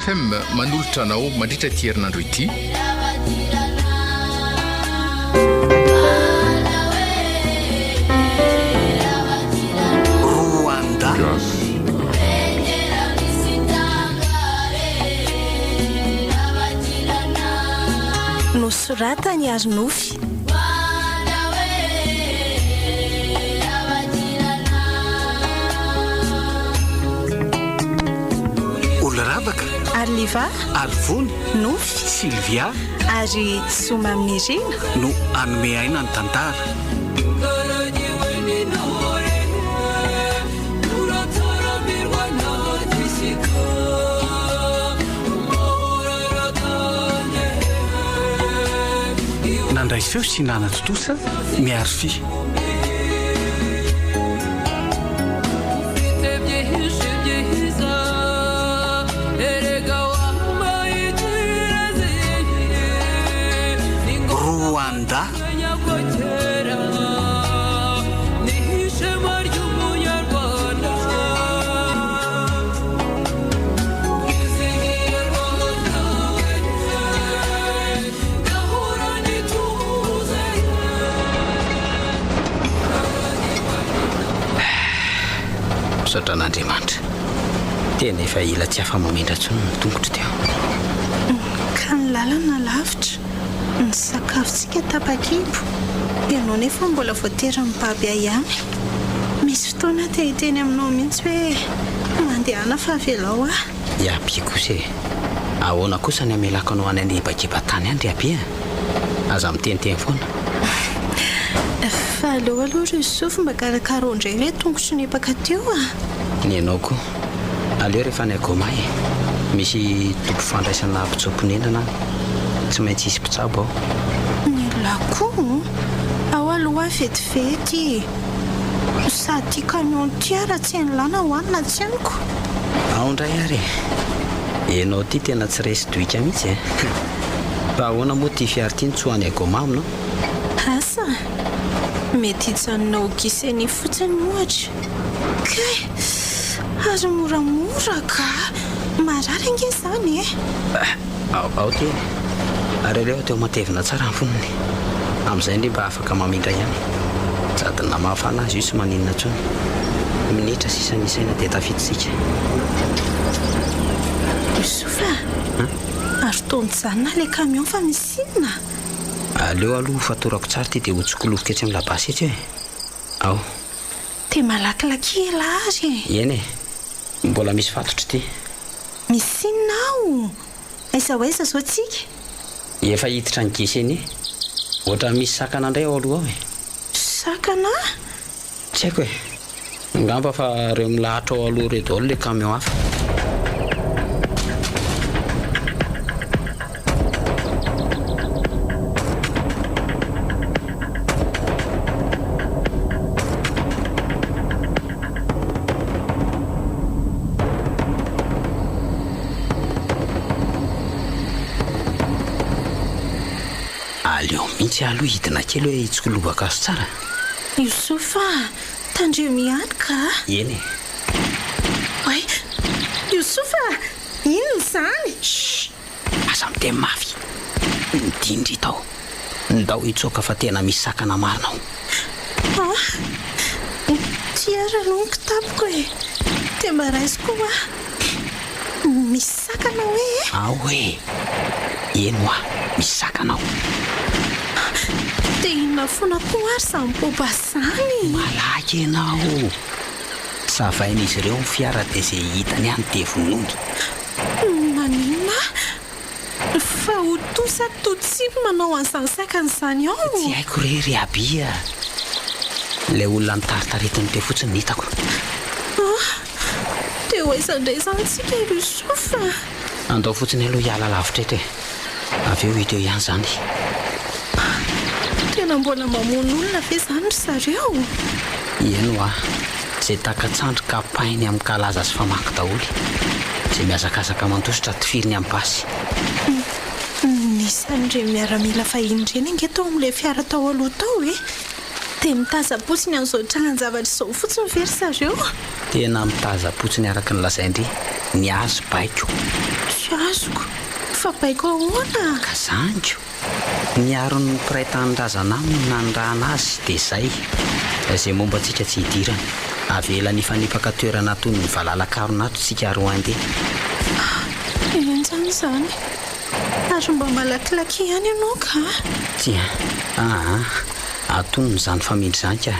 FM manolotra anao mandritra ity herinandro ity. Rwanda. Nosoratany ary nofy. Olona ravaka. Ary Liva. Ary Vony. Nofy. Sylvia. Ary Zoma Amin'Irina. No hanome aina ny tantara. Nandray feo sy nanatontosa Miarify. Rwanda. Misaotra an'Andriamanitra. Tena efa ela tsy afa-mamindra intsony ny tongotro teo. Ka ny lalana lavitra, ny sakafontsika tapa-kibo, ianao nefa mbola voatery mibaby ahy ihany. Misy fotoana aho te hiteny aminao mihitsy hoe mandehana fa avelao aho. I Abby kosa e! Ahoana kosa ny hamelako anao any an'hebakeba-tany any ry Abby a? Aza miteniteny foana. Fa aleo aloha ry Youssouf mba karakarao indray ilay tongotro nihepaka teo a! Ny anao koa. Aleo rehefa any Goma e! Misy toby fandraisana mpitsoa-ponenana any. Tsy maintsy hisy mpitsabo ao. Ny lakoho? Ao aloha vetivety e! Sady ity camion ity ara tsy hain'lah na ho any na tsy amiko. Ao indray ary e! Enao ity tena tsy resy doika mihitsy e! Fa ahoana moa ity fiara ity no tsy ho any Goma aminao? Asa! Mety hijanona ao Gisenyi fotsiny ohatra. Kay! Ary moramora ka! Marary ange izany e! Ao, ao ty e! Ary aleo atao matevina tsara ny fonony. Amin'izay ndry mba afaka mamindra ihany. Sady na mafana aza io tsy maninona intsony. Minitra sisa ny isaina dia tafita isika. Youssouf a! Ary toa mijanona ilay camion fa misy inona? Aleo aloha hofatorako tsara ity dia hotsikiloviko etsy amin'ny labasy etsy e! Ao. Dia malakilaky elah ary e! Eny e! Mbola misy fatotra ity. Misy inona ao? Aiza ho aiza zao tsika? Efa hiditra ny Gisenie. Ohatran'ny misy sakana indray ao aloha ao e. Sakana? Tsy haiko e. Angamba fa ireo milahatra ao aloha ireo daholo ilay camion hafa. Aleo mihitsy aloha hidina kely hoe hitsikilovaka azy tsara. Youssouf a! Tandremo ihany ka! Eny e! Oay! Youssouf a! Inona izany? Chut! Aza miteny mafy. Midindry tao. Ndao hitsoaka fa tena misy sakana marina ao. Ah! Ity ary aloha ny kitapoko e! Dia mba raiso koa hoa. Misy sakana hoe e? Ao e! Eny hoa, misy sakana ao. Dia inona foana koa ary izany poba izany? Malaky ianao! Savain'izy ireo ny fiara dia izay hitany any dia vonoiny. Maninona fa ho tosa Tutsi manao an'izany sakana izany ao? Tsy haiko re ry Aby a! Ilay olona nitaritaritiny teo fotsiny no hitako. Ah! Dia ho aiza indray izany tsika ry Youssouf a? Andao fotsiny aloha hiala lavitra eto e! Avy eo hita eo ihany izany. Tena mbola mamono olona ve izany ry zareo? Eny hoa! Izay taka-tsandry kapainy amin'ny kalaza sy famaky daholo. Izay mihazakazaka mandositra tifiriny amin'ny basy. Nisy an'ireny miaramila vahiny ireny ange tao amin'ilay fiara tao aloha tao e! Dia mitaza-potsiny an'izao trangan-javatra izao fotsiny ve ry zareo? Tena mitaza-potsiny araka ny lazain-dry ny azy baiko. Tsy azoko. Fa baiko ahoana? Ka zany ko! Niaro ny mpiray tanindrazana aminy no nanirahana azy dia zay. Izay momba antsika tsy idirany. Avelany hifanipaka toerana toy ny valala karona ato tsika Rwandais. Henjana izany. Ary mba malakilaky ihany ianao ka! Tsia. Aa. Atonony izany famindra izany ka.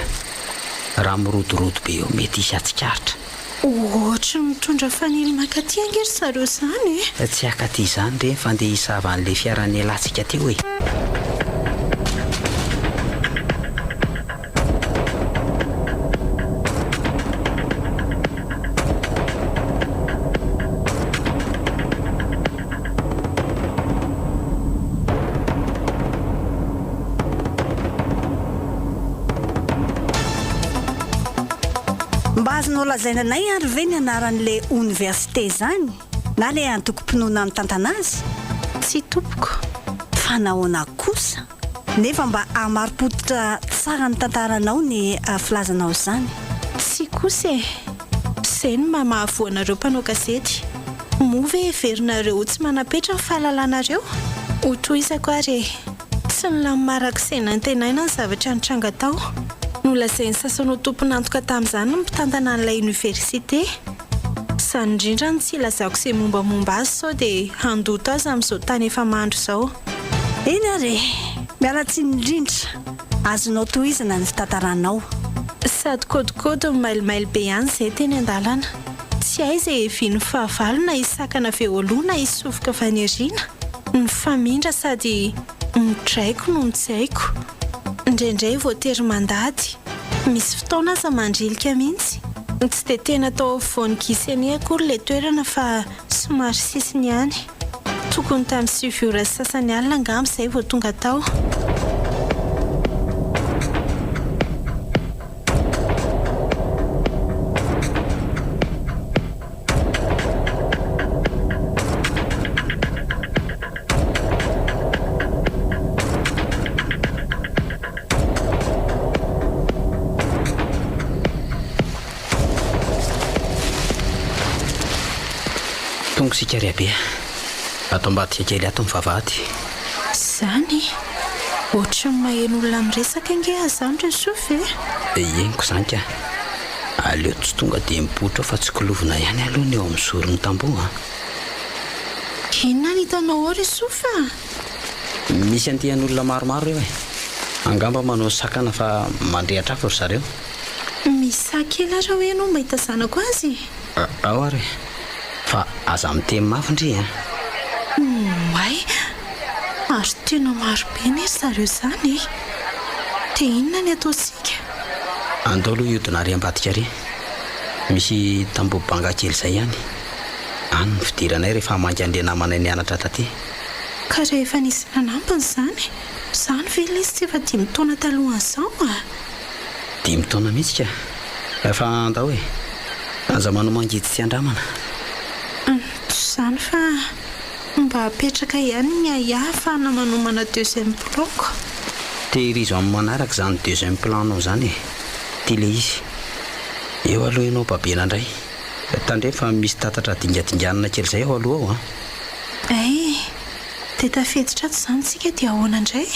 Raha mirodorodo be eo mety hisy hatsikaritra. Ohatry ny mitondra fanilo mankaty ange ry zareo izany e! Tsy hakaty izany re fa ndeha hisava an'ilay fiara nialantsika teo e! Mba azonao lazaina anay ary ve ny anaran'le oniversite zany na le antokom-pinoana mitantana azy? Tsia tompoko. Fa nahoana kosa? Nefa mba hahamari-pototra tsara ny tantaranao ny filazanao izany. Tsia kosa e! Izay no mba mahavoa anareo mpanao gazety. Moa ve heverinareo ho tsy manam-petra ny fahalalanareo? Ho tohizako ary e! Tsy nilamina araka izay nantenaina ny zavatra nitranga tao. Nolazain'ny sasany ho tompon'antoka tamin'izany ny mpitantana an'ilay oniversite. Izany indrindra no tsy ilazako izay mombamomba azy sao dia handoto azy amin'izao tany efa mandro izao. Eny ary e! Miala tsiny indrindra. Azonao tohizana ny fitantaranao. Sady kôdikôdy no mailomailo be ihany izay teny an-dalana. Tsy hay izay hevian'ny fahavalo na hisakana avy eo aloha na hisovoka avy any aoriana. Mifamindra sady midraiko no mijaiko. Indraindray voatery mandady. Misy fotoana aza mandrilika mihitsy. Tsy dia tena tao afovoan'i Guicenie akory ilay toerana fa somary sisiny ihany. Tokony tamin'ny sivy ora sy sasany alina angamba izay vao tonga tao. Tonga isika ry Abe a. Ato ambadika kely ato ny vavahady. Izany? Ohatran'ny maheno olona miresaka ange aho izany ry Youssouf e! Henoko izany ka. Aleo tsy tonga dia mipoitra ao fa tsikilovina ihany aloha ny eo amin'ny zoron'ny tamboho a. Inona no hitanao ao ry Youssouf a? Misy andian'olona maromaro eo e. Angamba manao sakana fa mandrehatra afo ry zareo. Misaha kely ary aho ianao mba hitazanako azy e. Ao ary e. Fa aza miteny mafy ndry a. Oay! Ary tena maro be anie ry zareo izany e! Dia inona ny ataontsika? Andao aloha hiodina ary ambadika ary. Misy tamboho banga kely izay ihany. Any no fidiranay rehefa hamangy an'ilay namanay nianatra taty. Ka rehefa nisy nanampiny izany, izany ve lesy tsy efa dimy taona talohan'izao a? Dimy taona mihitsy ka! Fa andao e! Aza manao mangidy tsy andramana. Tsy izany fa mba apetraka ihany ny ahiahy ahafahana manomana deuxième plan-ko. Tehirizo amin'ny manaraka izany deuxième plan-nao izany e! Ity ilay izy. Eo aloha ianao babena indray. Tandremo fa misy tatatra dingadinganina kely izay ao aloha ao an! Hay! Dia tafiditra ato izany tsika dia ahoana indray?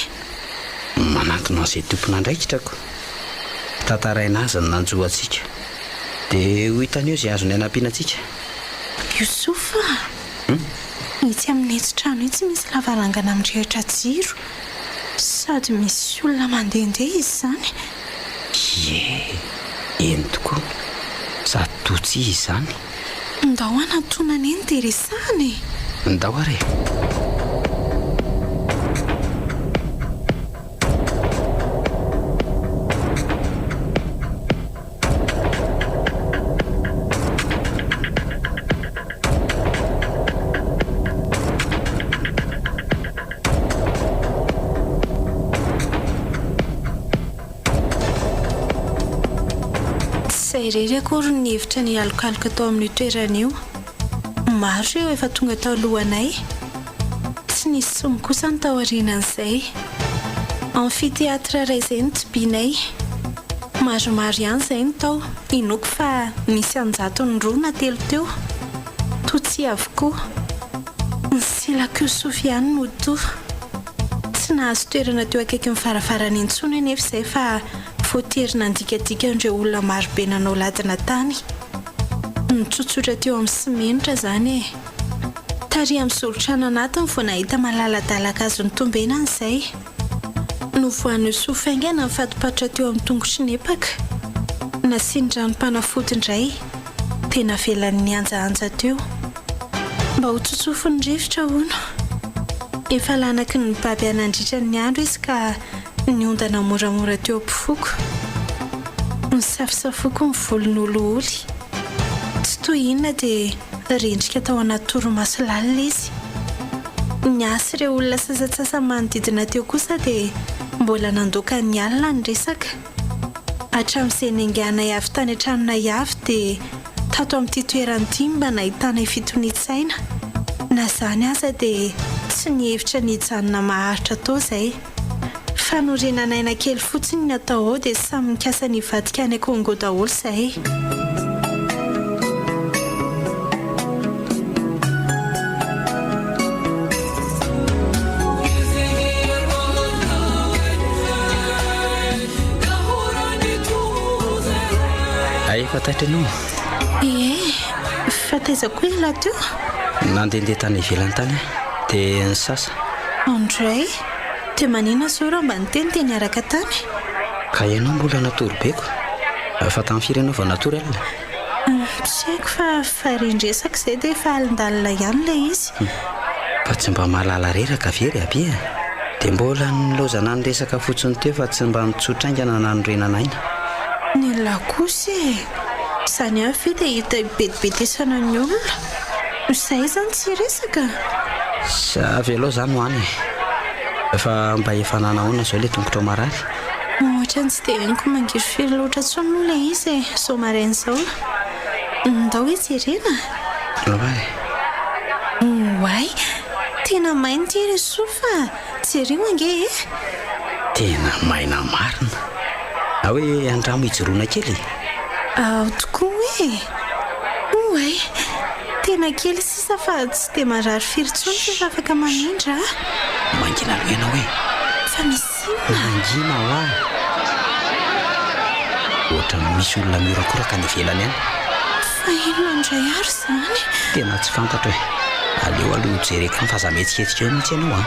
Manantona an'izay tompon'andraikitra ko. Tantaraina azy ny nanjo antsika. Dia ho hitany eo izay azony hanampiana antsika. Youssouf a! Itsy amin'itsy trano itsy misy lavarangana mirehitra jiro. Sady misy olona mandehandeha izy izany. Ie! Eny tokoa. Sady toa tsy izy izany. Ndao hanatona an'iny dia resahana e! Ndao ary e! Tsy izay irery akory no nihevitra ny hialokaloka tao amin'io toerana io. Maro ireo efa tonga tao alohanay. Tsy nisy intsony kosa ny tao aorianan'izay. Amphithéâtre iray izay no tobianay. Maromaro ihany izay no tao. Inoako fa nisy an-jatony roa na telo teo. Tutsi avokoa. Ny silak'i Youssouf ihany no toa. Tsy nahazo toerana teo akaikin'ny varavarana intsony anefa izay fa voatery nandikadika an'ireo olona marobe nanao ladina tany. Nitsotsotra teo amin'ny simenitra izany e! Tary amin'ny zoron-trano anatiny vao nahita malaladalaka azo nitombenana izay. Novohan'i Youssouf haingana ny fatipatotra teo amin'ny tongotry ny epaka. Nasiany ranom-panafody indray, dia navelany nihanjahanja teo. Mba ho tsotsofin'ny rivotra, hono. Efa lanaky ny nibaby ahy nandritra ny andro izy ka niondana moramora teo am-pofoko. Nisafosafoko ny volony olioly. Tsy toy inona dia rendrika tao anaty torimaso lalina izy. Ny ahy sy ireo olona sasantsasany manodidina teo kosa dia mbola nandoaka ny alina ny resaka. Hatramin'izay niainganay avy tany an-tranonay avy dia tato amin'ity toerana ity no mba nahitanay fitonian-tsaina. Na izany aza dia tsy nihevitra ny hijanona maharitra tao izay. Fanorenana aina kely fotsiny ny atao ao dia samy mikasa ny hivadika any Congo daholo izahay. Efa taitra ianao? Ie, fa taiza koa ialahy teo? Nandehandeha tany ivelany tany aho, dia nisasa. Andray, dia maninona zao raha mba niteny dia niaraka tany? Ka ianao mbola natory be ko. Fa tamin'ny firy ianao vao natory alina? Tsy haiko fa varian-dresaka izay dia efa alindalina ihany ilay izy. Fa tsy mba mahalala reraka ve ry Abi a? Dia mbola nilaozana niresaka fotsiny teo fa tsy mba nitsotra haingana nanorenana aina. Ny lakosa e! Izany ihany ve dia hita hibetibetesana ny olona? Izay izany tsy hiresaka? Avelao izany ho any e! Fa mba efa nanahoana izao ilay tongotrao marary? Ohatran'ny tsy dia henoko mangirifiry loatra intsony aloha ilay izy e, izao maraina izao. Ndao hijerena. Oay. Oay, tena maina ity ry Soa fa jereo ange e! Tena maina marina. Na hoe andramo hijoroana kely e! Ao tokoa e! Oay, tena kely sisa fa tsy dia marary firy intsony fa efa afaka mamindra a! Mangina aloha ianao e! Fa misy inona? Mangina hoa! Ohatran'ny misy olona mihorakoraka any ivelany any. Fa inona indray ary izany? Tena tsy fantatro e! Aleo aloha hojereko any fa aza mihetsiketsika eo mihitsy ianao an!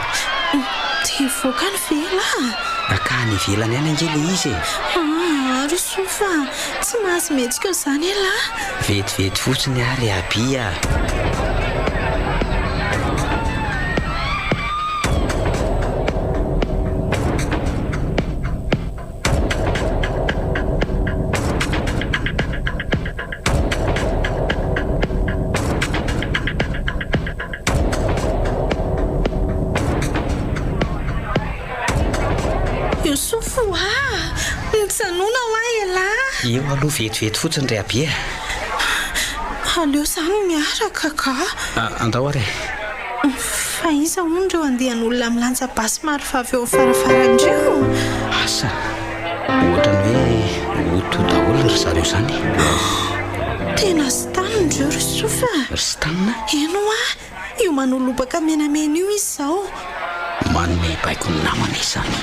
Te hivoaka any ve elah? Ka any ivelany any ange ilay izy e! Aa ry Soa fa tsy mahazo mihetsika eo izany elah! Vetivety fotsiny ary Abi a! Youssouf oa! Mijanona hoa elah! Eo aloha vetivety fotsiny ry Abi a! Aleo izany miaraka ka! Andao ary e! Fa iza hono ireo andian'olona milanja basy maro vavy eo amin'ny farafarany ireo? Asa! Ohatran'ny hoe Hutu daholo ry zareo izany. Tena Stan ireo ry Sofa a! Ry Stan? Eny hoa! Io manao lobaka menamena io izy izao. Manome baiko ny namana izy izany.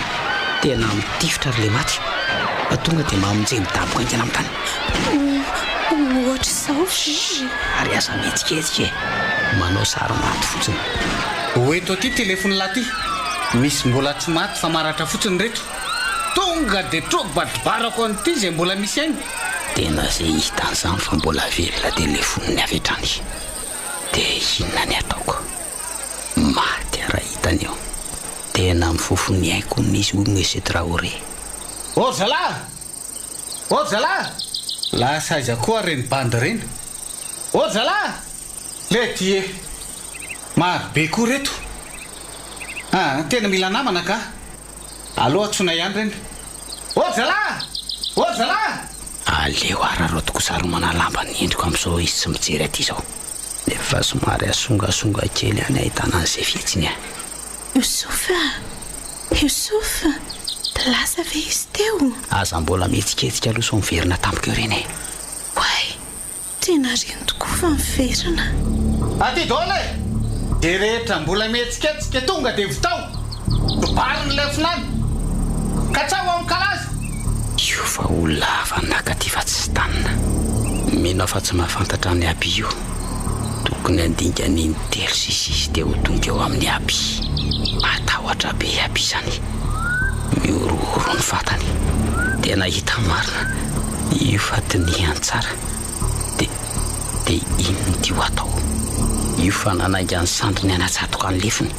Tena mitifitra ry lematy. Tonga dia mamonjy midaboka haingana amin'ny tany. Ohatr'izao ve? Ary aza mihetsiketsika e! Manao sary maty fotsiny. Ho eto aty telefon'lah ty. Misy mbola tsy maty fa maratra fotsiny reto. Tonga dia trobatrobarako an'ity izay mbola misy aina. Tena izay hitany izany fa mbola velona dia lefoniny avy hatrany. Dia inona ny ataoko? Maty aho raha hitany eo. Tena mifofo ny aiko hono izy hoy Monsieur Traoré. Ô ry zalahy! Ô ry zalahy! Lasa aiza koa ireny bandy ireny? Ô ry zalahy! Lety e! Maro be koa ireto. Ah, tena mila namana ka! Aleo antsoina ihany ireny. Ô ry zalahy! Ô ry zalahy! Aleo araraotiko saromana lamba ny endriko amin'izao izy tsy mijery aty izao. Efa somary asongasonga kely ihany ahitana an'izay fihetsiny a! Youssouf a! Youssouf! Lasa ve izy teo? Aza mbola mihetsiketsika aloha sao miverina tampoka eo ireny e! Oay! Tena reny tokoa fa miverina. Aty daholo e! Ze rehetra mbola mihetsiketsika tonga dia vitao! Dobary ny lefona any! Katsaho ao amin'ny kalaza! Io fa olona hafa naka ty fa tsy Stan. Mino aho fa tsy mahafantatra an'i Abby io. Tokony handinga ny intelo sisa izy dia ho tonga eo amin'i Abby. Matahotra be i Abby izany. Mihorohoro ny vatany. Tena hita marina io fa dinihany tsara. Dia, dia inona ity ho atao? Io fa nanainga ny sandriny hanatsatoka ny lefiny.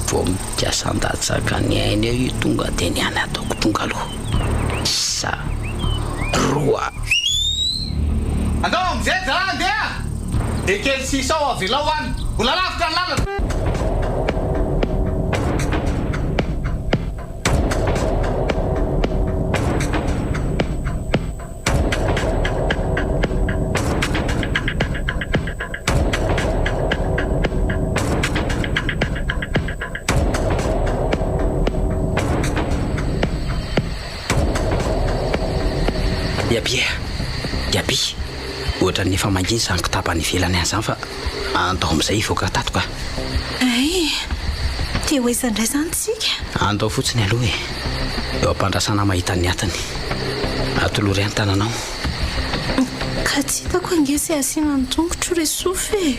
Vao mikasa handatsaka ny ainy eo io tonga dia ny any ataoko tonga aloha. Isa roa. Andao amizay zalahy andeha a! Dia kely sisa ao avelao any, mbola lavitra ny lalana. Yapi e! Yapi! Ohatran'ny efa mangina izany kitapo any ivelany any izany fa andao amin'izay hivoaka tato ka! Hay! Dia ho aiza indray izany tsika? Andao fotsiny aloha e! Eo am-pandrasana mahita ny atiny. Atolory ahy ny tananao. Ka tsy hitako ange izay asiana ny tongotro ry Sofy e!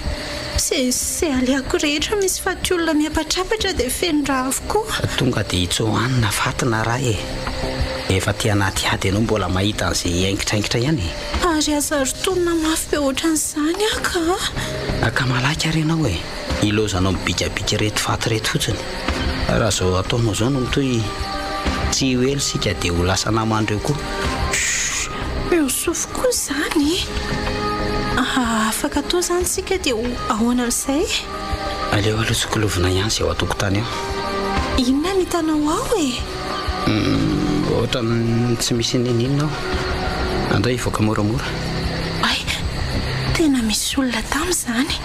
Izay izay alehako rehetra misy faty olona miapatrapatra dia feno rà avokoa. Tonga dia itsoahany na faty na rà e! Efa aty anaty ady ianao mbola mahita an'izay hiaingitraingitra ihany e! Ary aza rotonina mafy be ohatran'izany aho ka! Ka malaky ary ianao e! Ilaozanao mibikabika ireto faty ireto fotsiny. Raha izao ataonao izao no mitohy, tsy ho ela isika dia ho lasa naman'ireo koa. Shh! Miosofo koa izany e! Afaka atao izany isika dia ho ahoana amin'izay? Aleo aloha tsikilovina ihany izay ao an-tokotany ao. Inona no hitanao ao e? Humm, ohatran'ny tsy misy n'inon'inona ao. Andao hivoaka moramora. Hay, tena misy olona tamy izany.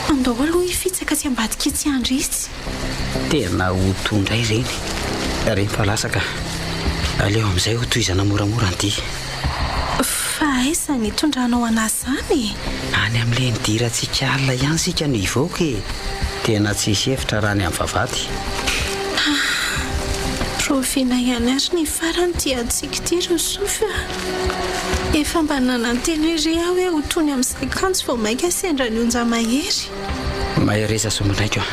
Andao aloha hifitsaka atsy ambadika itsy andry itsy. Tena ho to indray ireny. Ireny fa lasa ka. Aleo amin'izay ho tohizana moramora ny dia. Fa aiza ny hitondranao an'ahy izany e? Any amin'ilay nidirantsika alina ihany isika no hivoaka e! Tena tsy hisy hevitra raha ny amin'ny vavahady. Ah! Rahoviana ihany ary ny farany ity adintsika ity ry Sofy a! Efa mba nanantena ery aho hoe ho tony amin'izay kanjo vao mainka sendra ny onja mahery. Mahereza sombinaiko a!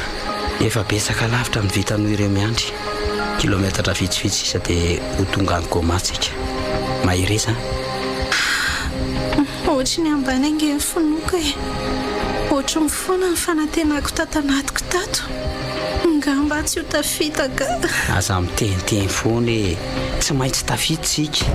Efa betsaka lavitra ny vita noho ireo miandry. Kilometatra vitsivitsy sisa dia ho tonga any Goma tsika. Mahereza a! Ah! Ohatry ny ambany ange ny finoako e! Ohatry ny foana ny fanantenako tato anatiko tato. Ngamba tsy ho tafita ka! Aza miteniteny foana e! Tsy maintsy tafita isika.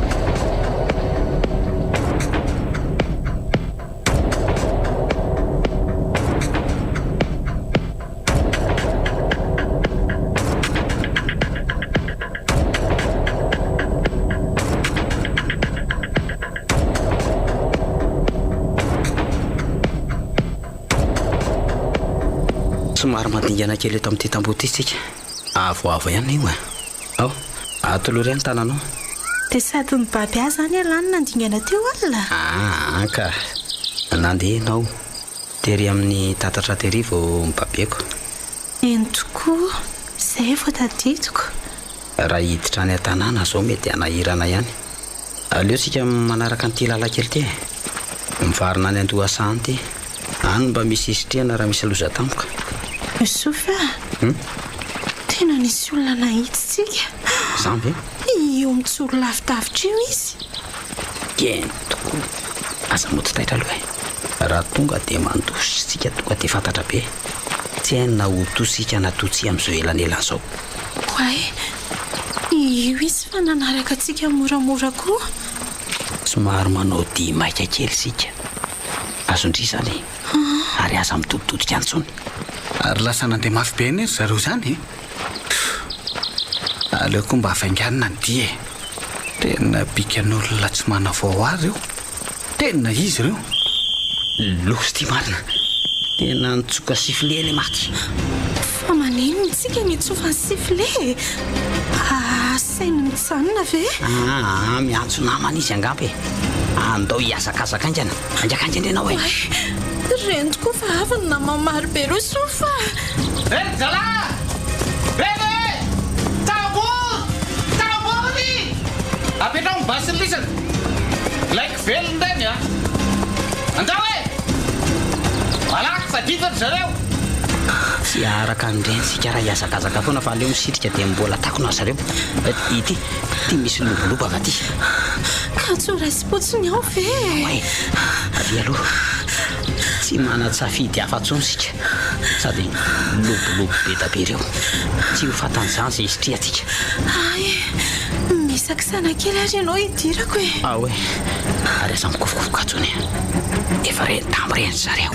Somary mandingana kely eto amin'ity tamboho ity isika. Avoavo ihany io e. Ao, atolory ahy ny tananao. Dia sady nibaby ahy izany ialahy no nandingana teo alina? Aa ka! Nandeha ianao. Tery amin'ny tatatra tery vao nibabeko. Eny tokoa, izay vao tadidiko. Raha hiditra any an-tanàna izao mety hanahirana ihany. Aleo tsika manaraka an'ity lalan-kely ity e. Mivarina any an-dohasaha any ity. Any mba misy hisitrihana raha misy loza tampoka. Youssouf a! Tena nisy olona nahitsy tsika. Izany ve? Io mijoro lavidavitra io izy. Eny tokoa. Aza mody taitra aloha e. Raha tonga dia mandositra isika tonga dia fantatra be. Tsy hay na ho tosika na to tsia amin'izao elanelana izao. Oay, io izy fa nanaraka antsika moramora koa. Somary manao dihy maika kely isika. Azon-dry izany e. Ary aza mitoditodika any intsony. Ary lasa nandeha mafy be anie ry zareo izany e. Pff. Aleo koa mba hafainganina ny dia e. Tena bikan'olona tsy manavao ahy ireo. Tena izy ireo. Loza ity marina. Tena nitsoka sifflet ilay maty. Fa maninona tsika no hitsofa ny sifflet e? Asainy mijanona ve? Aa, miantso namana izy angamba e. Andao hihazakazaka haingana. Haingakaingana ianao e. Oay, Reny tokoa fa avy ny namany maro be ireo soa fa. Reny zalahy! Reny e! Tambory! Tambory! Apetraho ny basin'ny lisany. Laiko velona ireny a! Andao e! Malaky fa ditra ry zareo! Tsy haharaka an'ireny isika raha hihazakazaka foana fa aleo misitrika dia mbola takona ry zareo. Ity, ity misy lobolobaka ity. Ka tsy ho raisim-potsiny ao ve e? Ao e! Avia aloha. Tsy manan-tsafidy hafa intsony isika. Sady lobolobo be da be ireo. Tsy ho fatan'izany izay hisitrihantsika. Hay e! Misakisana kely ary ianao hidirako e! Ao e! Ary aza mikofokofoka intsony e! Efa reny tambo ireny ry zareo.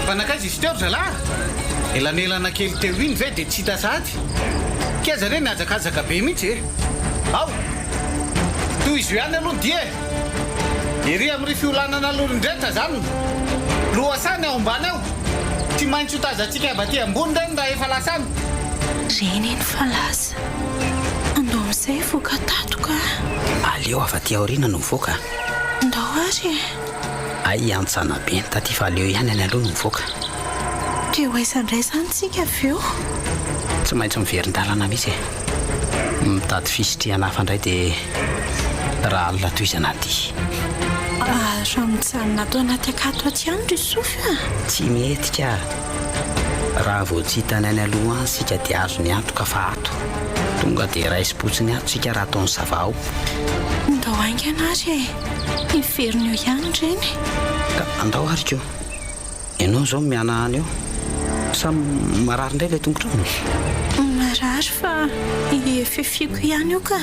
Fa nankaiza izy teo ry zalahy? Elanelana kely teo iny ve dia tsy hita sahady? K'aiza re nihazakazaka be mihitsy e! Ao! Tohizo ihany aloha ny dia e! Ery amin'ry fiolanana aloha indretra zany lohasaha ny ao ambany ao! Tsy maintsy ho tazantsika avy aty ambony ireny raha efa lasa any! Reny iny fa lasa. Andao amin'izay hivoaka tato ka! Aleo avy aty aoriana no mivoaka. Ndao ary e! Hay hantsana be ny taty fa aleo ihany any aloha no mivoaka. Dia ho aiza indray izany tsika avy eo? Tsy maintsy miverin-dalana mihitsy e! Mitady fisitrihana hafa indray dia raha alina tohizana aty. Ary raha mijanona ato anaty akato ato ihany ry Sofy a! Tsy mety ka! Raha vao tsy hitany any aloha any isika dia azony antoka fa ato. Tonga dia raisim-potsiny ato isika raha ataony ça va ao. Ndao haingana ary e! Hiverina eo ihany ireny. Ka andao ary ko! Ianao izao mihanahana eo. Sa marary indray ilay tongotrao? Marary fa efefiko ihany io ka.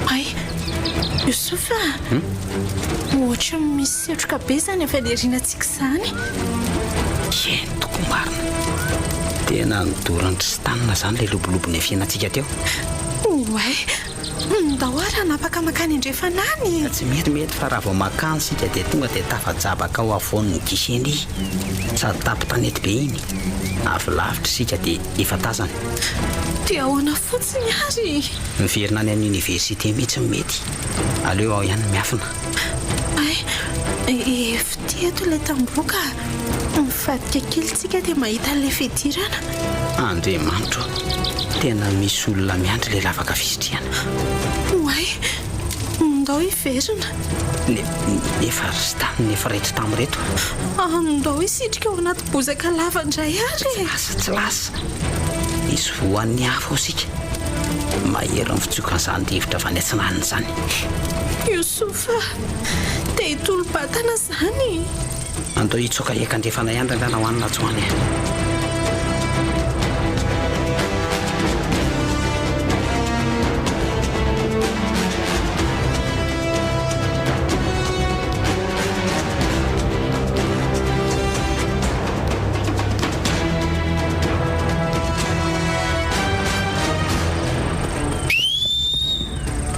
Hay, Youssouf a! Ohatry ny misy setroka be izany avy any aorianantsika izany. Eny tokoa marina. Tena nodoran'i Tristan izany ilay lobolobo niafianantsika teo. Oay! Ndao ary hanapaka mankany andrefana any e! Tsy mety mety fa raha vao makany isika dia tonga dia tafajabaka ao afovoan'ny guichet-ny sady tampon-tanety be iny. Avy lavitra isika dia efa tazany. Dia ahoana fotsiny ary? Miverina any amin'ny université mihitsy no mety. Aleo ao ihany miafina. Hay, efa ity eto ilay tamboho ka. Mivadika kely tsika dia mahita an'ilay fidirana. Andriamanitro ô! Tena misy olona miandry ilay lavaka fisitrihana. Oay! Ndao hiverina. Nefa ry Stan efa reto tamy reto. Andao hisitrika ao anaty bozaka lava indray ary e! Tsy lasa, tsy lasa. Hisy voan'ny afo ao isika. Mahery ny fitsokan'izany rivotra avy any atsinanana izany. Youssouf a! Te hitolo-batana izany? Andao hitsoaka hiakandrefana ihany rangahy na ho any na tsy ho any e!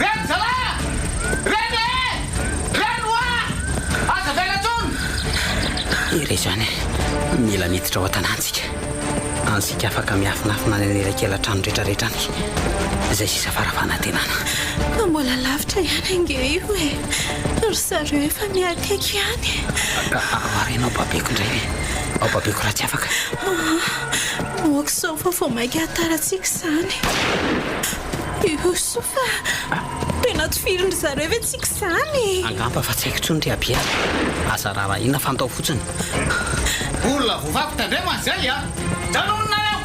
Reny zalahy a! Reny e! Reny oa! Aza avela intsony! Ery izany e! Mila miditra ao an-tanàntsika. Any isika afaka miafinafina any anelakelan-trano rehetrarehetra any. Izay sisa fara-fanantenana. Fa mbola lavitra ihany ange io e! Ry zareo efa miha-akaiky ihany. Ka ao ary ianao babeko indray e! Ao babeko raha tsy afaka. Aoka izao fa vao mainka hahatara antsika izany. Youssouf a! Tena tofirin-dry zareo ve tsika izany? Angamba fa tsy haiko intsony ry Abia. Aza raharahiana fa andao fotsiny. Olona voavaky tandremo an'izay a! Janony nareo!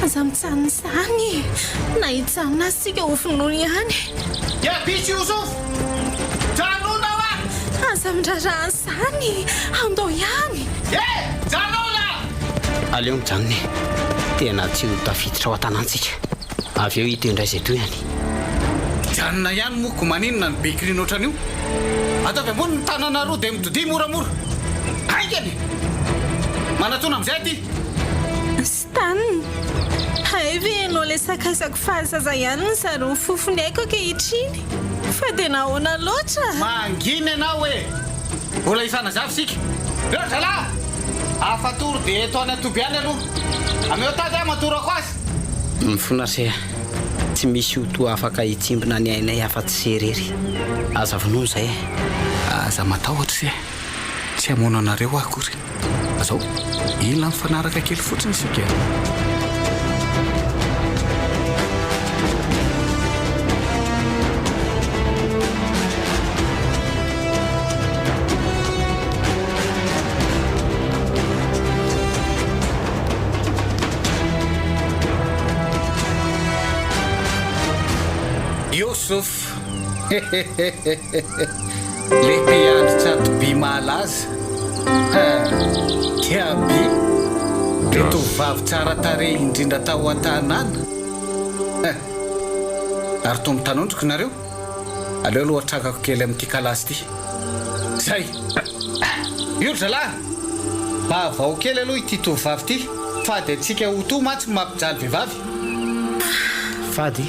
Aza mijanona izany e! Na hijanona aza isika ho vonoina ihany. I Abia sy Youssouf! Janona hoa! Aza miraharaha an'izany! Andao ihany! E! Janona! Aleo mijanona e! Tena tsy ho tafiditra ao an-tanàntsika. Avy eo hita eo indray izay tohiny. Mijanona ihany moa ko maninona no be kirina ohatran'io? Ataovy ambony ny tanana roa dia mitodia moramora. Haingana e! Manatona amin'izay aty. Stan, hay ve ianao ilay sakaizako fahazaza ihany no zary mifofo ny aiko ankehitriny? Fa dia nahoana loatra? Mangina ianao e! Mbola hifanazava isika. Reo ry zalahy! Afatory dia eto any an-toby any aloha. Ameo tady aho hamatorako azy. Mifona se a! Tsy misy ho toa afaka hitsimbina ny ainay afa-tsy se irery. Aza vonoina izay e! Aza matahotra se, tsy hamono anareo aho akory. Zao, mila mifanaraka kely fotsiny isika e! Youssouf, hehehehe. Le mpiandry tsatoby mahalaza eh! Kiaby, le tovovavy tsara tarehy indrindra tao an-tanàna eh! Ary toa mitanondrika nareo? Aleo aloha atrakako kely amin'ity kalasy ity. Zay! Io ry zalahy! Mba avao kely aloha ity tovovavy ity, fady antsika Hutu mantsy ny mampijaly vehivavy. Fady?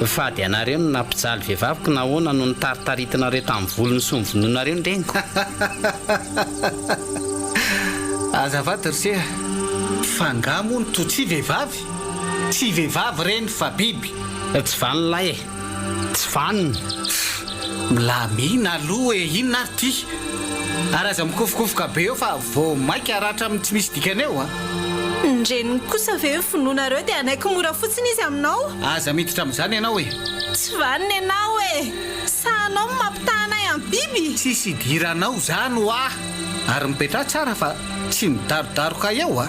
Fady anareo no nampijaly vehivaviko nahoana no nitaritaritinareo tamin'ny volony sy novonoinareo ny reniko? Azafady ry se a! Fa nga moa ny Tutsi vehivavy? Tsy vehivavy ireny fa biby! Tsy vanona lahy e! Tsy vanona! Milamina aloha e! Inona ary ity? Ary aza mikofokofoka be eo fa vao maika haratra amin'ny tsy misy dikany eo a! Ny reniny kosa ve vonoinareo dia hanaiky mora fotsiny izy aminao? Aza miditra amin'izany ianao e! Tsy vanona ianao e! Sahanao ny mampitaha anay amin'ny biby? Tsisy idiranao izany hoa! Ary mipetraha tsara fa tsy midarodaroka eo a!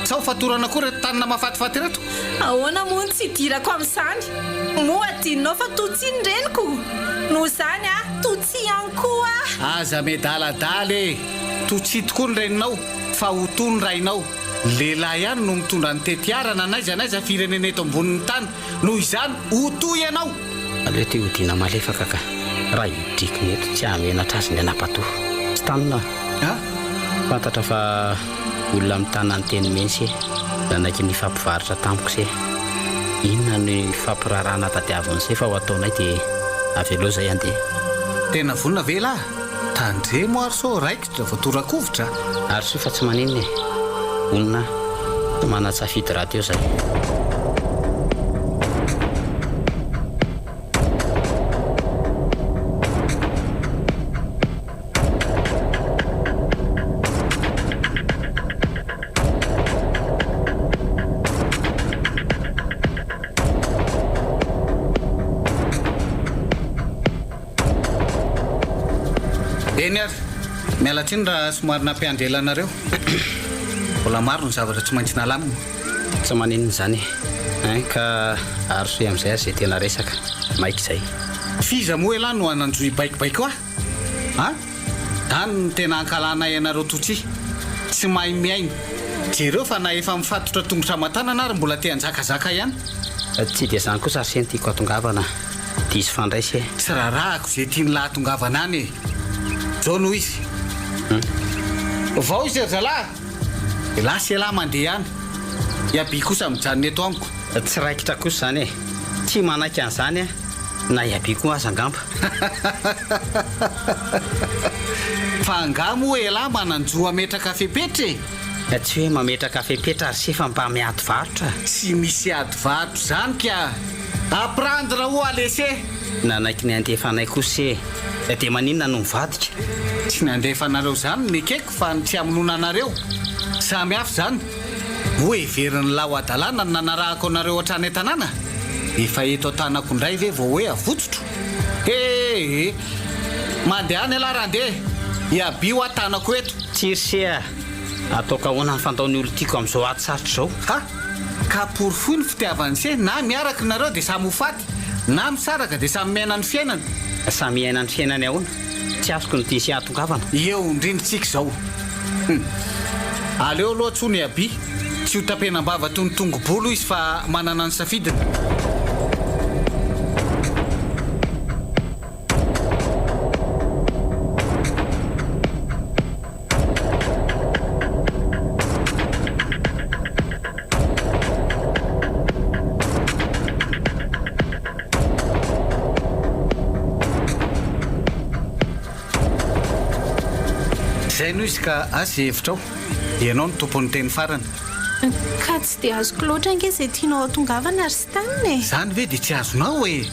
Sao fatorana koa ireto tanana mahafatifaty ireto? Ahoana moa no tsy idirako amin'izany? Moa adinonao fa Tutsi ny reniko? Noho izany a, Tutsi ihany koa aho! Aza miadaladala e! Tutsi tokoa ny reninao fa Hutu ny rainao. Lehilahy ihany no mitondra ny tetiarana n'aiza n'aiza firenena eto ambonin'ny tany. Noho izany, Hutu ianao! Aleo ty hodiana malefaka ka. Raha hidrikina eto tsy hahamenatra azy ny an'Ampatoa. Tsy tanona a! Fantatra fa olona mitana ny teny omeny se. Nanaiky nifampivarotra tamiko se. Inona no ifampiraharahana tadiavin'i se fa ho ataonay dia avelao izay handeha. Tena vonona ve elah? Tandremo ary sao raikitra vao tora-kovitra a! Ary soa fa tsy maninona e! Vonona aho. Tsy manan-tsafidy rahateo izay. Eny ary, miala tsiny raha somary nampiandry ela anareo. Mbola maro ny zavatra tsy maintsy nalamina. Tsy maninona izany e. Hein, ka arosoy amin'izay ary izay tena resaka. Maika izay. F'iza moa elah no hananjohy baikobaiko ahy? An? Any no tena ankalanay anareo Tutsi. Tsy mahay mihaino. Jereo fa na efa mifatotra tongotra aman-tanana ary mbola te hanjakazaka ihany. Tsy dia izany kosa ry se no tiako hatongavana. Diso fandray se. Tsy rarahako izay tian'lah hatongavana any e. Zao no izy. Vao izy ry zalahy. Elah sy elah mandeha any. I Abi kosa mijanona eto amiko. Tsy raikitra kosa izany e. Tsy manaiky an'izany aho. Na i Abi koa aza angamba. Fa angaha moa elah manan-jo hametraka fepetra e? Tsy hoe mametraka fepetra ry se fa mba miady varotra. Tsy misy ady varotra izany ka! À prendre ou à laisser! Nanaiky ny handefa anay koa se, dia maninona no mivadika? Tsy ny handefa anareo izany no nekeko fa ny tsy hamonoana anareo. Samy hafa izany. Moa heverin'ny lahy ho hadalana ny nanarahako anareo hatrany an-tanàna? Efa eto an-tanako indray ve vao hoe avotsotro? He! Mandehana ialahy raha handeha! Iabio aho tanako eto! Tsia ry se a! Ataoko ahoana ny fandao ny olon-tiako amin'izao ady sarotra izao? Ha! Ka porofoy ny fitiavan'i se, na miaraka nareo dia samy ho faty, na misaraka dia samy miaina ny fiainany. Samy hiaina ny fiainany ahoana? Tsy azoko ny tian'i se hahatongavana. Eo indrindra tsika izao. Hum. Aleo aloha antsoina i Abi, tsy ho tapenam-bava toy ny tongo-bolo izy fa manana ny safidiny. Izay. Saintsaino izy ka asa izay hevitrao. Ianao no tompon'ny teny farany. Ka tsy dia azoko loatra ange izay tianao hatongavana ry Stan e! Izany ve dia tsy azonao e!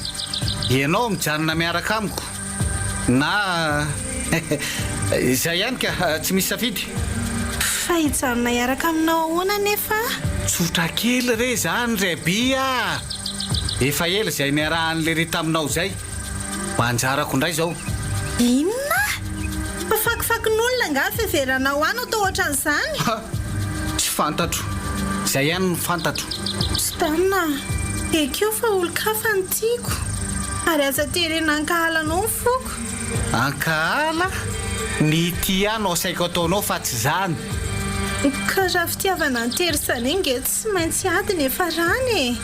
Ianao mijanona miaraka amiko na izay ihany ka, tsy misy safidy. Fa hijanona hiaraka aminao ahoana anefa aho? Tsotra kely re izany ry Abby a! Efa ela izay niarahan'i Lery taminao izay. Mba anjarako indray izao. Inona? Mpafakifakin'olona angaha fiheveranao ahy no atao ohatran'izany? Ha! Tsy fantatro. Izay ihany no fantatro. Stan a! Ekeo fa olon-kafa no tiako. Ary aza terena hankahala anao ny foko. Hankahala? Ny tia ahy no asaiko ataonao fa tsy izany. Ka raha fitiavana an-tery izany ange tsy maintsy ady ny hiafarany e!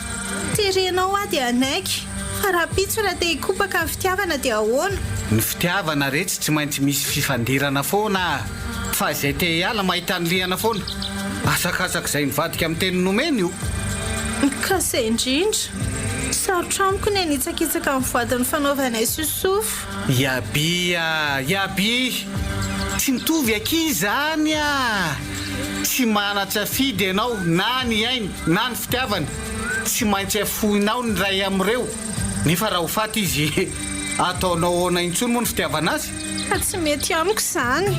Terenao aho dia hanaiky, fa rahampitso raha te hikopaka ny fitiavana dia ahoana? Ny fitiavana retsy tsy maintsy misy fifandirana foana a! Fa izay te hiala mahita ny lihana foana. Asakasaka izay mivadika amin'ny teny nomeny io. Ka izay indrindra. Sarotra amiko ny hanitsakitsaka ny voadin'ny fanaovanay sosofo. Iaby a! Iaby! Tsy mitovy akia izany a! Tsy manan-tsafidy ianao na ny aina na ny fitiavana. Tsy maintsy afoinao ny iray amin'ireo. Nefa raha ho faty izy, ataonao ahoana intsony moa ny fitiavana azy? Fa tsy mety amiko izany.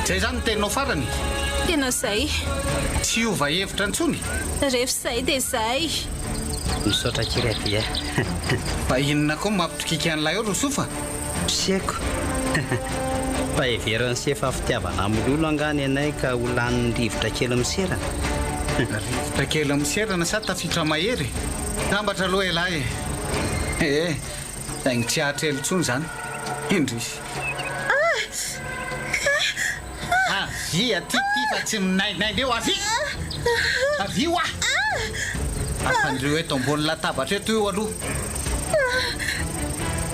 Zay zany ny teninao farany? Tena zay. Tsy hiova hevitra intsony? Ref zay dia zay. Misaotra kely aty a. Fa inona koa no mampitokiky an'ilay ao Rosofa? Tsy haiko. Fa heverin'i se fa fitiavana mololo angaha ny anay ka ho lanin'ny rivotra kely miserana? Rivotra kely miserana sa tafiotra mahery? Sambatra aloha ialahy e! Ee, saingy tsy hahatr'ela intsony izany. Indrisy. Avia aty ity fa tsy minainaina eo, avia! Avia hoa! Ampandrio eto ambony latabatra eto io aloha.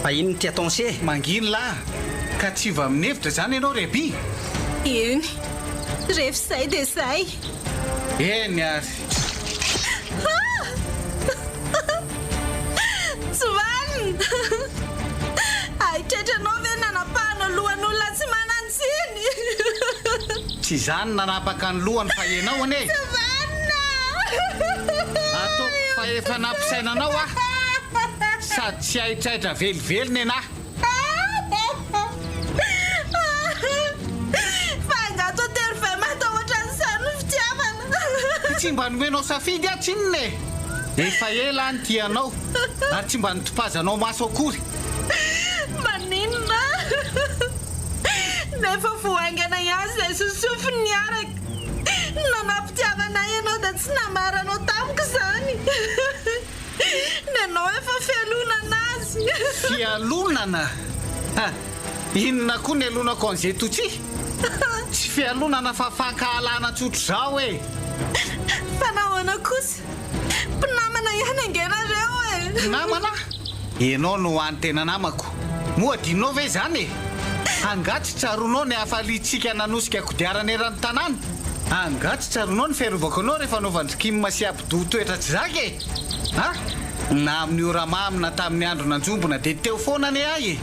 Fa inona ity ataon'se e? Manginy lahy, ka tsy hiova amin'ny hevitra izany ianao ry Aby? Eny, rehefa izay dia izay. Eny ary. Tsy vanona! Haitraitranao ve ny nanapahana lohan'olona tsy manan-tsiny? Tsy izaho no nanapaka ny lohany fa ianao anie e! Tsy vanona! Ataoko fa efa nampisaina anao aho sady tsy haitraitra velively nenaha. Fa angaha toa tery vay matahotra an'izany ny fitiavana? Tsy mba nomenao safidy aho tsinona e! Efa ela aho nitia anao ary tsy mba nitopazanao maso akory. Maninona? Nefa vao haingana ihany izay sosofiny niaraka. Nanam-pitiavana ahy ianao dia tsy nambaranao tamiko izany. Nenao efa fialonana azy. Fialonana? Ha! Inona koa ny alonako an'izay Tutsi? Tsy fialonana fa fankahalana tsotr'izao e! Fa nahoana kosa? Mpinamana ihany ange nareo e! Mpinamana? Ianao no hany tena namako. Moa adinonao ve izany e? Angaha tsy tsaroanao ny hafaliantsika nanosika kodiarana eran'ny tanàna? Angaha tsy tsaroanao ny fiarovako anao rehefa anaovan-dry Kim sy Abdou toetra tsy zaka e? A! Na amin'ny ora mamy na tamin'ny andro nanjombona dia teo foana anie ahy e!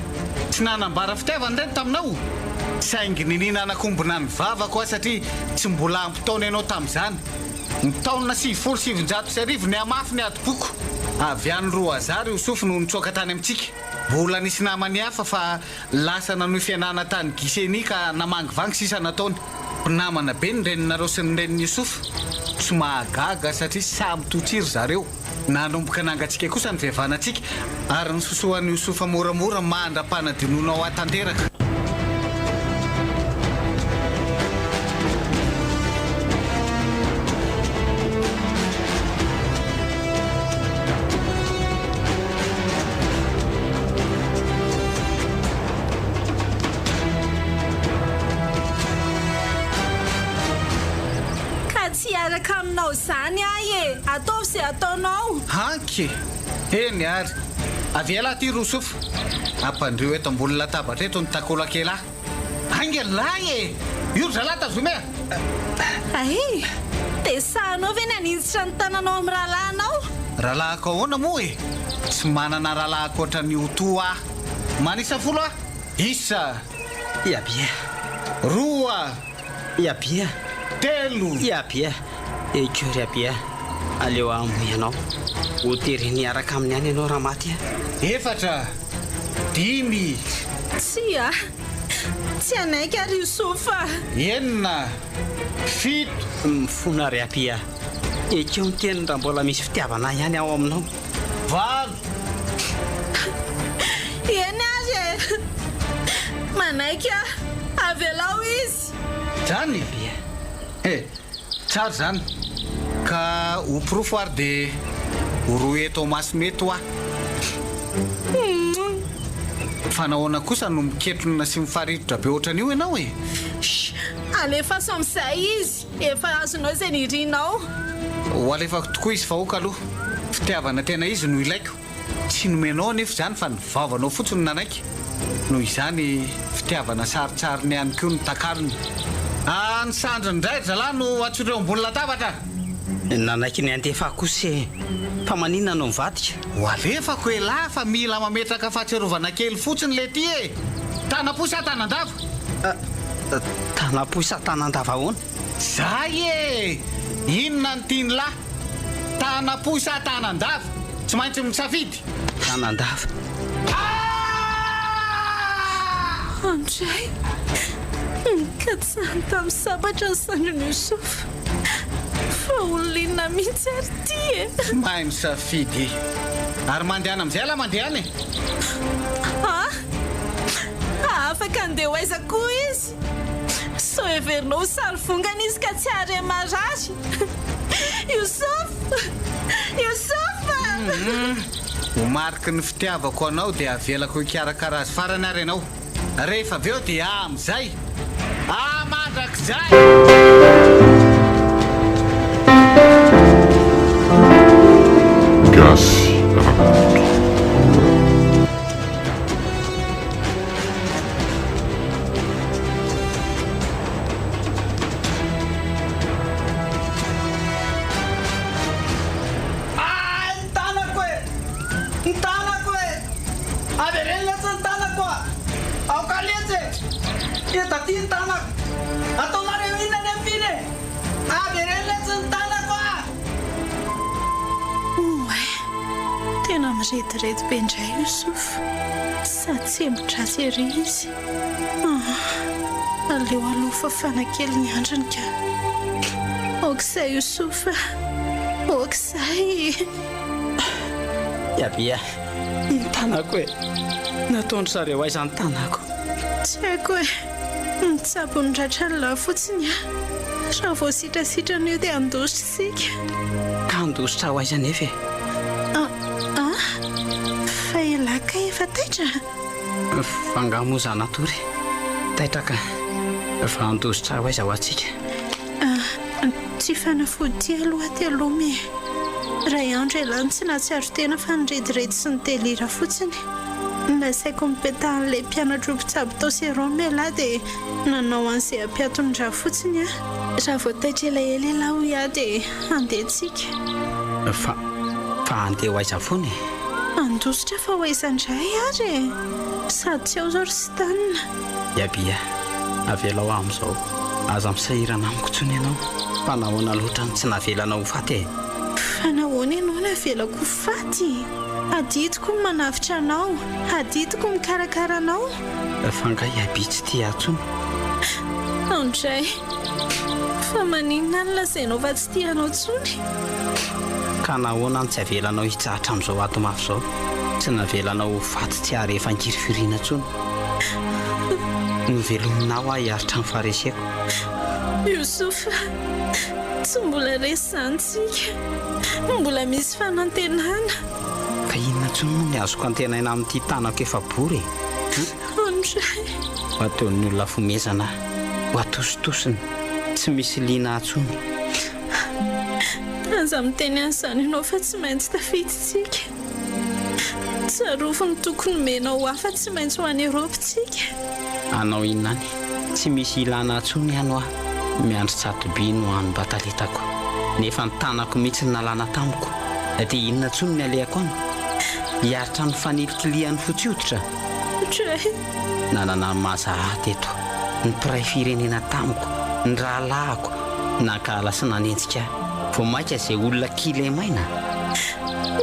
Tsy nanambara fitiavana ireny taminao? Saingy ninia nanakombona ny vavako aho satria tsy mbola ampy taona ianao tamin'izany. Ny taona 1990 nihamafy ny adim-poko. Avy any Roazà ry Osofo no nitsoaka tany amintsika. Mbola nisy namany hafa fa lasa nanohy fianarana tany Gisenyi ka namangivangy sisa nataony. Mpinamana be ny reninareo sy ny renin'i Youssouf. Tsy mahagaga satria samy Tutsi ry zareo. Nanomboka nangatsiaka kosa ny fihavanantsika ary nisosohan'i Youssouf moramora mandra-panadinoanao ahy tanteraka. Ka tsy hiaraka aminao izany ahy e! Ataovy izay ataonao! Hanky e! Eny ary! Avia elah aty Rosofa! Ampandrio eto ambony latabatra eto ny takolak'elah! Haingana lahy e! Io ry zalahy tazomy a! Hay! Dia sahinao ve ny haninjitra ny tananao amin'ny rahalahinao? Rahalahiko ahoana moa e? Tsy manana rahalahy ankoatra an'i Oto aho. Manisa folo aho. Isa. Iabia. Roa. Iabia. Telo. Iabia. Ekeo ry Abia. Aleo hamoy anao. Ho tereny hiaraka aminy any ianao raha maty aho. Efatra. Dimy. Tsia. Tsy hanaiky ary Youssouf a! Enina. Fito. Mifona ry Abia. Ekeo ny teniny raha mbola misy fitiavana ahy ihany ao aminao. Valo. Eny ary e! Manaiky aho. Avelao izy. Zany? He, tsara izany. Ka ho porofo ary dia horoy eto masony eto aho. Fa nahoana kosa no miketrona sy mifaritotra be ohatran'io ianao e? Shh! Alefaso amin'izay izy. Efa azonao izay nirinao. Ho alefako tokoa izy fa ok aloha. Fitiavana tena izy no ilaiko. Tsy nomenao anefa izany fa ny vavanao fotsiny no nanaiky. Noho izany fitiavana sarintsariny ihany koa no takalony. Ah, ny sandriny indray ry zalahy no atsindrio ambony latabatra. Nanaiky ny handefa ahy kosa e! Fa maninona no mivadika? Ho alefako elah fa mila mametraka fahatsiarovana kely fotsiny le ty e! Tanam-po sa tanan-dava? Tanam-po sa tanan-dava ahoana? Zay e! Inona no tian'lah? Tanam-po sa tanan-dava? Tsy maintsy misafidy! Tanan-dava. Andray, nikatsahany tamin'ny sabatra ny sandrin'i Youssouf. Fa olona inona mihitsy ary ity e? Tsy mahay misafidy. Ary mandehana amin'izay ialahy mandehana e! Ah! Afaka handeha ho aiza koa izy? Sao heverinao ho sary vongana izy ka tsy hahare marary? Youssouf! Youssouf! Ho mariky ny fitiavako anao dia avelako hikarakara azy farany ary ianao. Rehefa avy eo dia amin'izay. Ah mandrakizay! Gasy Rakoto. Ay, ny tanako e! Ny tanako e! Avereno letsy ny tanako a! Aoka letsy e! Eto aty ny tanako! Ataonareo inona nefa iny e? Avereno letsy ny tanako a! Oay! Tena mirediredy be indray Youssouf. Sady tsembo-dratsy ery izy. Ah! Aleo aloha fafana kely ny andriny ka. Aok'izay Youssouf a! Aok'izay! Yabia, ny tanako e! Nataon-dry zareo aiza ny tanako? Tsy haiko e! Mitsabo ny ratran'lah fotsiny aho. Raha vao sitrasitrana io dia handositra isika. Ka handositra ho aiza anefa e? Ah! Ah! Fa elah kay efa taitra? Fa angaha moa za natory? Taitra ka. Fa handositra ho aiza ho antsika? Ah! Tsy fanafody ity aloha aty aloha e! Iray andro elah no tsy nahatsiaro tena fa nirediredy sy nidelira fotsiny. Nasaiko nipetahan'ilay mpianatro mpitsabo tao sérum ialahy dia nanao an'izay hampiaton-dra fotsiny aho. Raha vao taitra elaela ialahy hoy aho dia handeha tsika. Fa, fa handeha ho aiza foana e? Handositra fa ho aiza indray ary e? Sady tsy ao izao ry Stan. Yabia, avelao aho amin'izao. Aza misahirana amiko intsony ianao. Fa nahoana loatra no tsy navelanao ho faty e? Fa nahoana ianao navelako ho faty? Adidiko ny manavotra anao, adidiko ny mikarakara anao. Fa angaha i Abby tsy tia ahy intsony? Andray, fa maninona no lazainao fa tsy tia anao intsony? Ka nahoana no tsy avelanao hitsahatra amin'izao ady mafy izao? Tsy navelanao ho faty tsy hahare fangirifiriana intsony. Novelominao aho hiaritra ny fahareseko. Youssouf, tsy mbola resy izany tsika. Mbola misy fanantenana. Ka inona intsony moa ny azoko antenaina amin'ity tanako efa bory e? Andray. Ho ataon'ny olona fomezana aho. Ho atositosiny. Tsy misy liana ahy intsony. Aza miteny an'izany ianao fa tsy maintsy tafiditsika. Tsarovy ny toky nomenao ahy fa tsy maintsy ho any Europe tsika. Hanao inona any? Tsy misy ilana ahy tsony ihany hoa, miandry tsatoby no hany mba talentako. Nefa ny tanako mihitsy no nalana tamiko. Dia inona tsony ny alehako any? Hiaritra ny fanilikilihan'ny fotsy hoditra? Dray. Nanana ny maha ahy teto, ny mpiray firenena tamiko, ny rahalahiko, nankahala sy nanenjika ahy. Vao mainka izay olona kilemaina.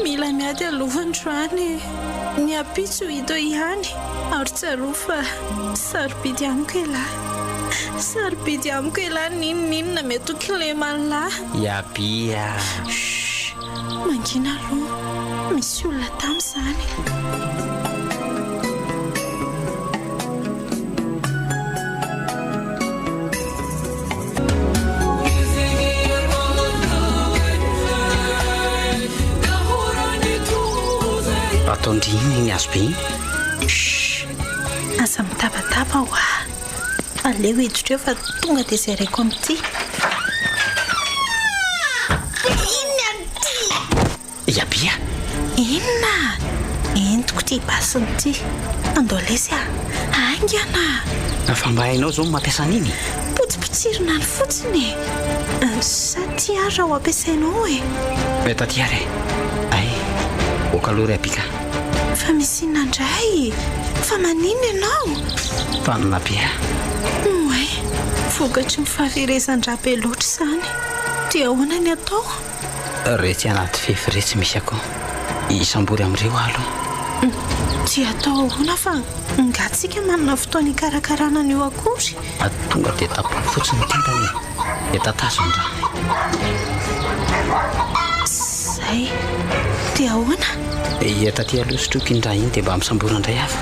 Mila miady aloha androany e! Ny ampitso hita eo ihany ary tsarovy fa sarobidy amiko elah. Sarobidy amiko elah n'inon'inona mety ho kileman'lah. Iaby a! Shh! Mangina aloha, misy olona tamy izany. Ataon-dry inona iny hazo be iny? Shh! Aza mitabataba hoa! Aleo hiditra eo fa tonga dia zeraiko amin'ity. Inona ity? Iabia! Inona? Entiko ity basiny ity. Andao lesy a! Haingana! Fa mba hainao izao ny mampiasa an'iny? Potsipotsirina any fotsiny e! Sa ty ary raha ho ampiasainao e? Taty ary e! Ay! Ok aloha ry Abika. Fa misy inona indray? Fa maninona ianao? Fanina be aho. Oay! Vokatry ny fahaverezan-drà be loatra izany. Dia ahoana ny atao? Retsy anaty fefy retsy misy akoho. Isambory amin'ireo aho aloha. Tsy atao ahoana fa nga tsika manana fotoana hikarakarana an'io akory? Tonga dia tapoho fotsiny ny tendany e. Dia tatazo ny rany. Zay. Dia ahoana? Dia taty aloha sotroiko iny rà iny dia mba misambory indray aho fa.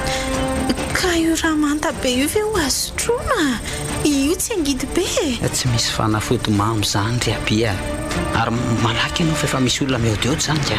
Ka io rà manta be io ve ho azo sotroina? Io tsy angidy be e! Tsy misy fanafody mamy izany ry Abi a! Ary malaky ianao fa efa misy olona mihaodihaody izany ka!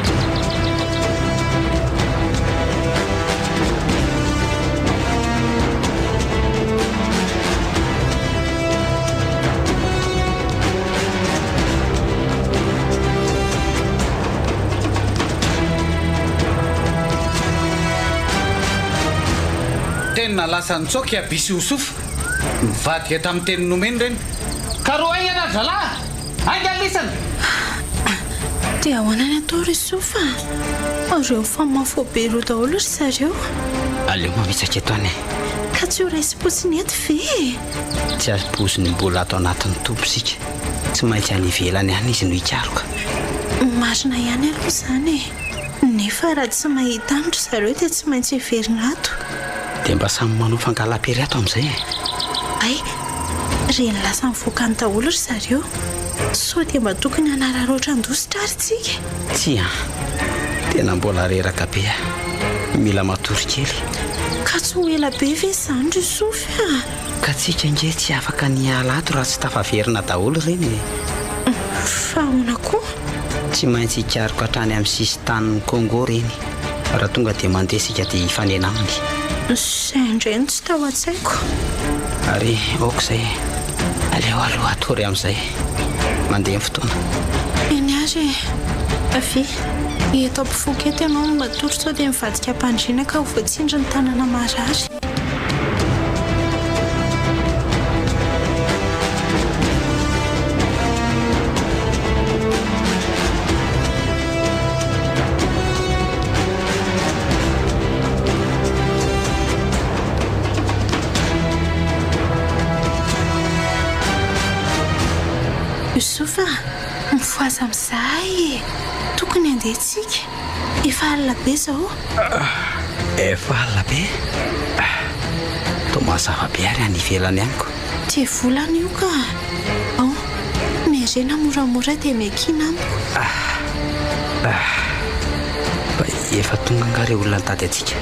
Tena lasa nitsoaka i Abi sy Youssouf. Nivadika tamin'ny teny nomeny ireny. Karohy haingana ry zalahy! Haingana lisany! Dia ahoana ny atao ry Sofa a? Ireo mifamaho-be ireo daholo ry zareo. Aleo mamitsaka eto any e. Ka tsy ho raisim-potsiny eto ve e? Tsy azo-poziny mbola ato anatin'ny toby isika. Tsy maintsy any ivelany any izy no hikaroka. Marina ihany aloha izany e. Nefa raha tsy mahita any ry zareo dia tsy maintsy hiverina ato. Dia mba samy manao fangalam-pery ato amin'izay e! Hay, reny lasa nivoaka any daholo ry zareo. Sao dia mba tokony hanararaotra handositra ary tsika e? Tsia an! Tena mbola reraka be aho. Mila matory kely. Ka tsy ho ela be ve izany ry Sofy a? Ka tsika ange tsy afaka ny hiala ato raha tsy tafaverina daholo ireny e! Fa ahoana koa? Tsy maintsy hikaroka hatrany amin'ny sisin-tanin'i Congo ireny. Raha tonga dia mandeha isika dia hifanena aminy. Izay indray no tsy tao an-tsaiko. Ary aoka izay e. Aleo aloha hatory amin'izay. Mandeha ny fotoana. Eny ary e. Avia. Eto ampovoako eto ianao no matory sao dia mivadika am-pandriana ka ho voatsindry ny tanana marary. Youssouf a, mifohaza amin'izay e! Tokony handeha tsika. Efa alina be izao. Efa alina be? Toa mazava be ary any ivelany any ko. Dia volana io ka. Ao, miharena moramora dia miankina amiko. Fa efa tonga angaha ireo olona nitady antsika?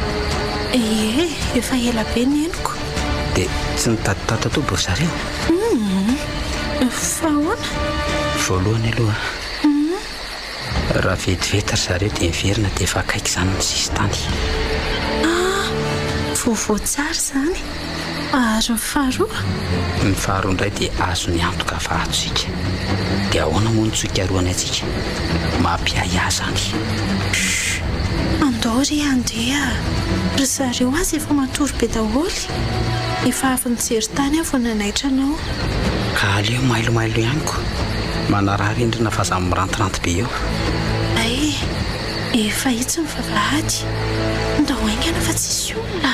Ie, efa ela be ny henoko. Dia tsy nitady tato an-toby ry zareo? Hum, fa ahoana? Voalohany aloha, raha vetivety ry zareo dia miverina dia efa akaiky izany ny sisin-tany. Ah, vaovao tsara izany. Ary ny faharoa? Ny faharoa indray dia azony antoka fa ato isika. Dia ahoana moa no tsy hikarohany antsika? Mampiahiahy izany. Shh! Andao e! re handeha. Ry zareo aza efa matory be daholo. Efa avy nijery tany aho vao nanaitra anao. Ka aleo mailomailo ihany ko. Manaraha rindrina fa za mirantiranty be eo. Hay, efa itsy ny vavahady. Ndao haingana fa tsisy olona.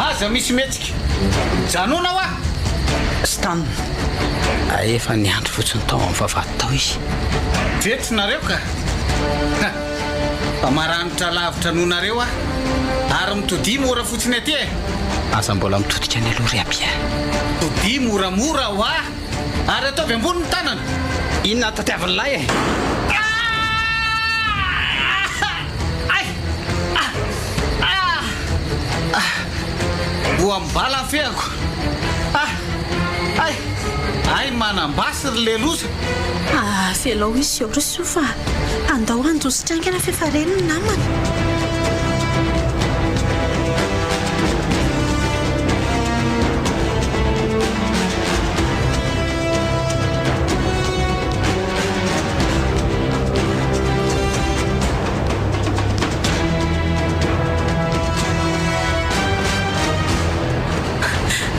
Aza misy mihetsika. Mijanona hoa! Stan, efa niandry fotsiny tao amin'ny vavahady tao izy. Vetsy nareo ka! Ha! Fa maranitra lavitra noho nareo aho. Ary mitodia mora fotsiny aty e! Aza mbola mitodika any aloha ry Aby a! Todia moramora hoa! Ary ataovy ambony ny tanana! Inona no tadiavin'ilay e? Voam-bala ny fehako. Ah! Hay! Hay manam-basy ry leloza! Avelao izy eo ry Soa fa andao handositra haingana f'efa reny ny namana.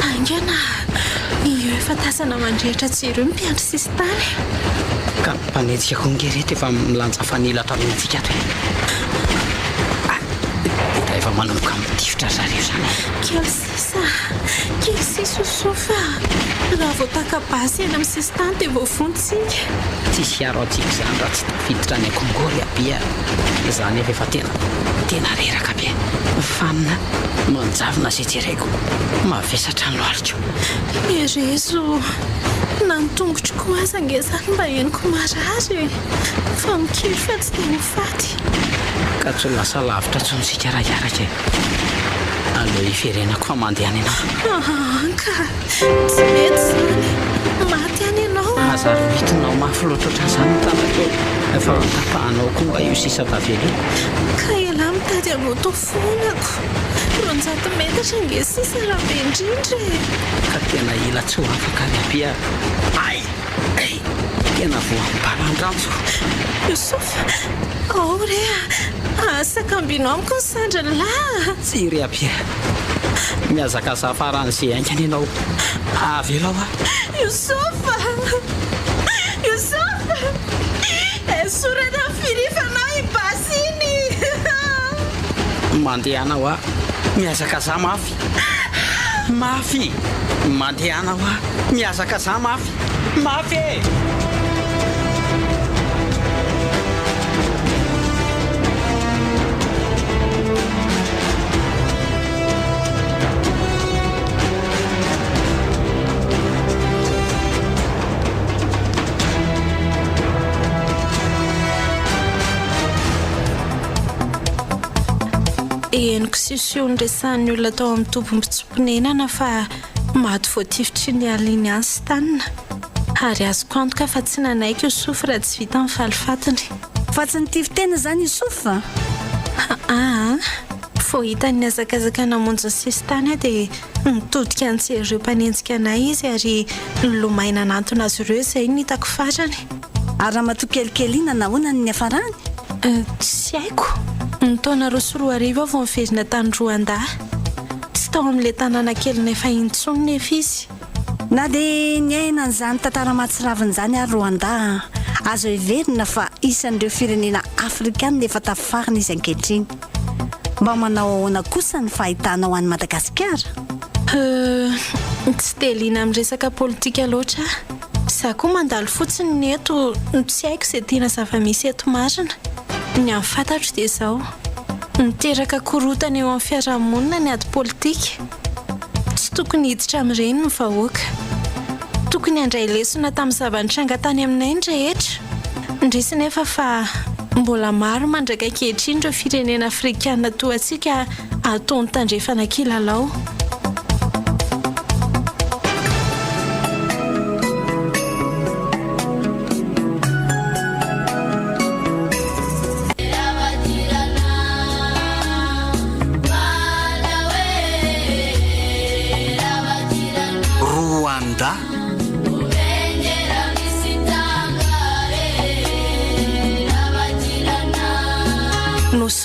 Haingana! Io efa tazana mandrehitra jereo ny mpiandry sisintany. Ka ny mpanenjika koa nge reto efa milanja fanilo ato aorianantsika ato e. Ah, dia efa manomboka mitifitra ry zareo izany e. Kely sisa, kely sisa Youssouf a! Raha vao taka-basy eny amin'ny sisintany dia voavontsika. Tsisy hiaro antsika izany raha tsy tafiditra any Congo ry Aby a! Za nefa efa tena, tena reraka be. Fanina, manjavona izay jereko. Mavesatra ny lohaliko. Herezo, na ny tongotro koa aza ange izany mba henoko marary e! Fa mikiry fa tsy te ho faty. Ka tsy ho lasa lavitra intsony isika raha hiaraka e! Aleo hiverenako fa mandeha any ianao. Aa ka! Tsy mety izany! Maty any ianao! Aza rohitinao mafy loatra ohatran'izany ny tanako e! Fa tapahanao koa nga io sisa tavela io. Ka ialahy mitady anao tao fonako. 200 metatra ange sisa raha be indrindra e! Ka tena ela tsy ho afaka ry Aby a! Ay! Ay! Tena voam-balan-dranjo! Youssouf, ao re a! Sakambino amiko ny sandrin'ny lahy a! Tsia ry Aby a! Mihazakazaha faran'izay haingana ianao. Avelao aho. Youssouf! Youssouf! Esorana ny firifanao i basy iny! Mandehana hoa! Mihazakazaha mafy! Mafy! Mandehana hoa! Mihazakazaha mafy! Mafy e! Henoko sisio niresahan'ny olona tao amin'ny tobim-pitsoa-ponenana fa maty voatifitry ny alina ihany Stan. Ary azoko antoka fa tsy nanaiky Youssouf raha tsy vita ny valifatiny. Fa tsy nitifi-tena izany Youssouf? Aa. Vao hitany nihazakazaka namonjy ny sisintany aho dia nitodika nijery ireo mpanenjika anay izy ary nilomay nanantona azy ireo izay no hitako farany. Ary ramatoa kelikely iny nahoana no niafarany? Tsy haiko. Ny taona 2002 aho vao niverina tany Rwanda. Tsy tao amin'ilay tanàna kelinay fahiny intsony nefa izy. Na dia niaina an'izany tantara mahatsiravina izany ary Rwanda, azo heverina fa isan'ireo firenena afrikanina efa tafarina izy ankehitriny. Mba manao ahoana kosa ny fahitanao an'i Madagasikara? Euh, tsy dia liana amin'ny resaka politika loatra aho. Izaho koa mandalo fotsiny ny eto, tsy haiko izay tena zava-misy eto marina. Ny hany fantatro dia izao, miteraka korontana eo amin'ny fiarahamonina ny ady politika. Tsy tokony hiditra amin'ireny ny vahoaka. Tokony handray lesona tamin'ny zava-nitranga tany aminay ny rehetra. Indrisy nefa fa mbola maro mandraka ankehitriny ireo firenena afrikana toa antsika ataony tandrefana kilalao. Rwanda.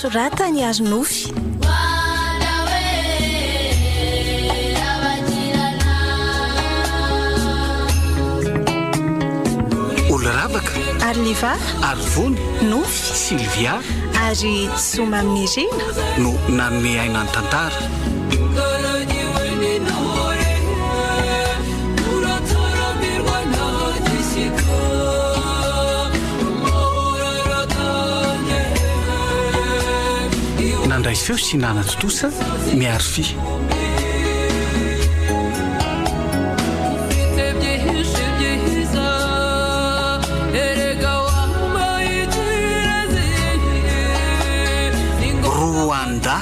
Nosoratan'i Harinofy. Olo ravaka. Arliva. Arivony. Nofy. Sylvia. Ary Zoma Amin'Irina. No nanome aina ny tantara. Nandray feo sy nanatontosa Miarify. Rwanda.